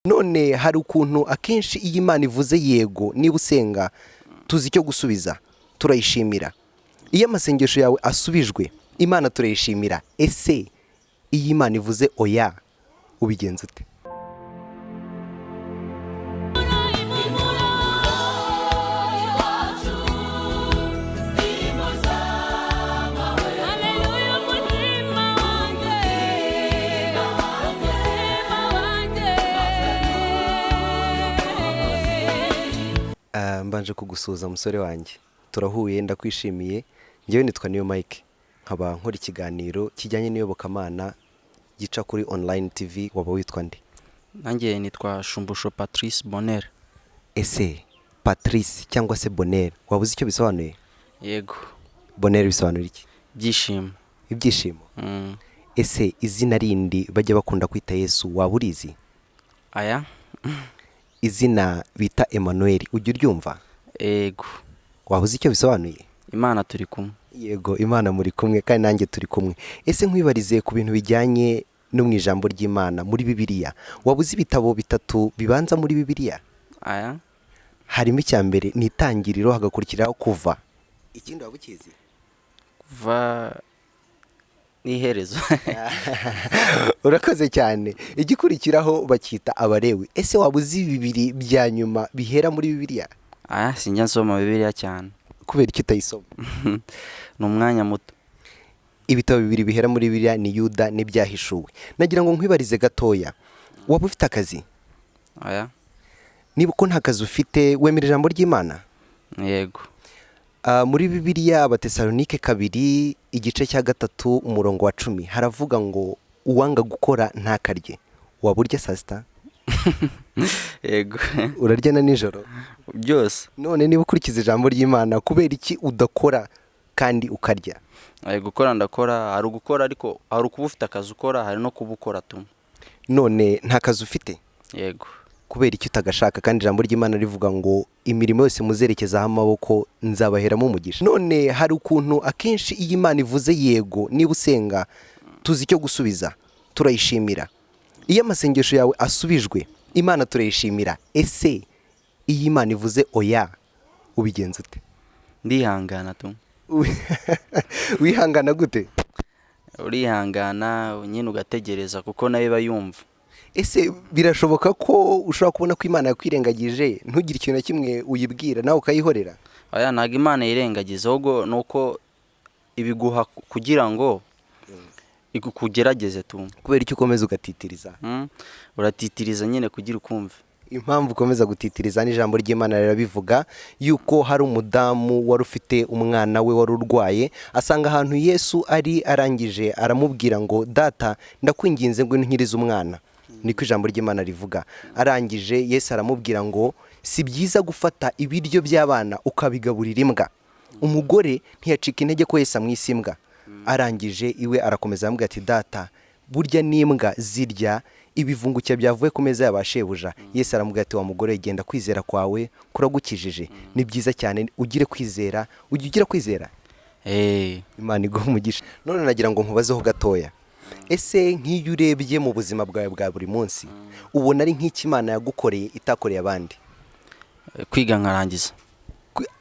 None hari ukuntu akenshi iyo Imana ivuze yego, niba usenga, tuzi icyo gusubiza, turayishimira. Iyo amasengesho yawe asubijwe, Imana turayishimira. Ese iyo Imana ivuze oya, ubigenza ute? Haleluya, umutima wanjye, umutima wanjye. Mbanje kugusuhuza, musore wanjye, turahuye, ndakwishimiye. Ngewe nitwa Niyo Mike, nkaba nkora ikiganiro kijyanye n'iyobokamana gica kuri Online TV. Waba witwa nde? Nanjye nitwa Shumbusho Patrice Bonheur. Ese Patrice cyangwa se Bonheur, waba uzi icyo bisobanuye? Yego. Bonheur bisobanura iki? Ibyishimo. Ibyishimo. Mm. Ese izina rindi bajya bakunda kwita Yesu, waba urizi? Aya. Izina bita Emmanuel, ujya uryumva? Yego. Waba uzi icyo bisobanuye? Imana turi kumwe. Yego, Imana muri kumwe, kandi nanjye turi kumwe. Ese nkwibarize ku bintu bijyanye no mu ijambo ry'Imana muri Bibiliya, waba uzi ibitabo bitatu bibanza muri Bibiliya? Aya. Harimo icya mbere ni Itangiriro, hagakurikiraho Kuva, ikindi waba ukizi? Kuva n'iherezo. Urakoze cyane. Igikurikiraho bacyita Abalewi. Ese waba uzi bibiri bya nyuma bihera muri Bibiliya? Aya, sinjya nsoma Bibiliya cyane. Kubera icyo utayisoma? Ni umwanya muto. Ibitabo bibiri bihera muri Bibiliya ni Yuda n'Ibyahishuwe. Nagira ngo nkwibarize gatoya, waba ufite akazi? Aya. Niba uko nta kazi ufite, wemera ijambo ry'Imana? Yego. Muri Bibiliya, Abatesalonike kabiri, igice cya 3, umurongo wa 10, haravuga ngo uwanga gukora ntakarye. Waba urya saa sita? Yego. Urarya na nijoro? Byose. None niba ukurikiza ijambo ry'Imana, kubera iki udakora kandi ukarya? Aya, gukora ndakora. Hari ugukora, ariko hari ukuba ufite akazi ukora, hari no kuba ukora tu. None nta kazi ufite? Yego. Kubera icyo utagashaka, kandi ijambo ry'Imana rivuga ngo imirimo yose muzerekezaho amaboko nzabaheramo umugisha? None hari ukuntu akenshi iyo Imana ivuze yego, niba usenga, tuzi icyo gusubiza, turayishimira. Iyo amasengesho yawe asubijwe, Imana turayishimira. Ese iyo Imana ivuze oya, ubigenza ute? Ndihangana tu. Wihangana gute? Urihangana nyine, ugategereza, kuko nayo iba yumva. Ese birashoboka ko ushobora kubona ko Imana yakwirengagije, ntugire ikintu na kimwe uyibwira, nawe ukayihorera? Aya, ntabwo Imana yirengagiza, ahubwo ni uko ibiguha kugira ngo ikugerageze tu. Kubera icyo ukomeza ugatitiriza? Uratitiriza nyine kugira ukumve. Impamvu ukomeza gutitiriza, n'ijambo ry'Imana rirabivuga yuko hari umudamu wari ufite umwana we wari urwaye, asanga ahantu Yesu ari, arangije aramubwira ngo "Data, ndakwinginze ngo unkirize umwana." Niko ijambo ry'Imana rivuga. Arangije Yesu aramubwira ngo si byiza gufata ibiryo by'abana ukabigaburira imbwa. Umugore ntiyacika intege ko Yesu amwise imbwa. Arangije iwe arakomeza aramubwira ati "Data, burya n'imbwa zirya ibivungukira byavuye ku meza ya ba shebuja." Yesu aramubwira ati "Wa mugore, genda, kwizera kwawe kuragukijije." Ni byiza cyane, ugire kwizera. Ujya ugira kwizera? Eh. Imana iguha umugisha. None nagira ngo nkubazeho gatoya, ese nk'iyo urebye mu buzima bwawe bwa buri munsi, ubona ari nk'iki Imana yagukoreye itakoreye abandi? Kwiga nkarangiza.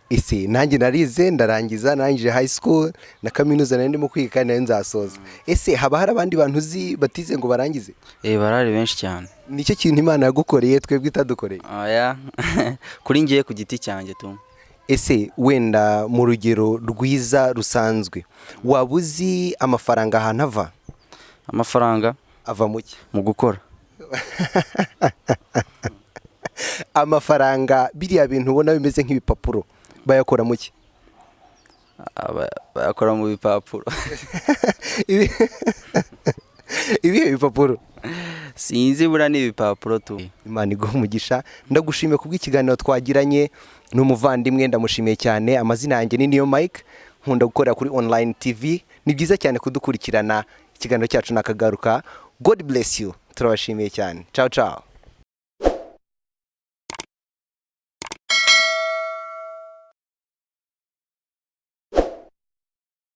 Ese nanjye narize ndarangiza, narangije high school na kaminuza, nari ndimo kwiga kandi nayo nzasoza. Ese haba hari abandi bantu uzi batize ngo barangize? Eh, barahari benshi cyane. Nicyo kintu Imana yagukoreye twebwe itadukoreye? Aya, kuri ngiye ku giti cyanjye tu. Ese wenda mu rugero rwiza rusanzwe, waba uzi amafaranga ahantu ava? Amafaranga? Ava mu ki? Mu gukora. Amafaranga, biriya bintu ubona bimeze nk'ibipapuro, bayakora mu ki? Bayakora mu bipapuro. Ibihe bipapuro? Sinzi, buriya ni ibipapuro tu. Imana iguha umugisha. Ndagushimiye kubw'ikiganiro twagiranye n'umuvandimwe, ndamushimiye cyane. Amazina yanjye ni Niyo Mike, nkunda gukorera kuri Online TV. Ni byiza cyane kudukurikirana, ikiganiro cyacu nakagaruka. God bless you, turabashimiye cyane. Ciao ciao.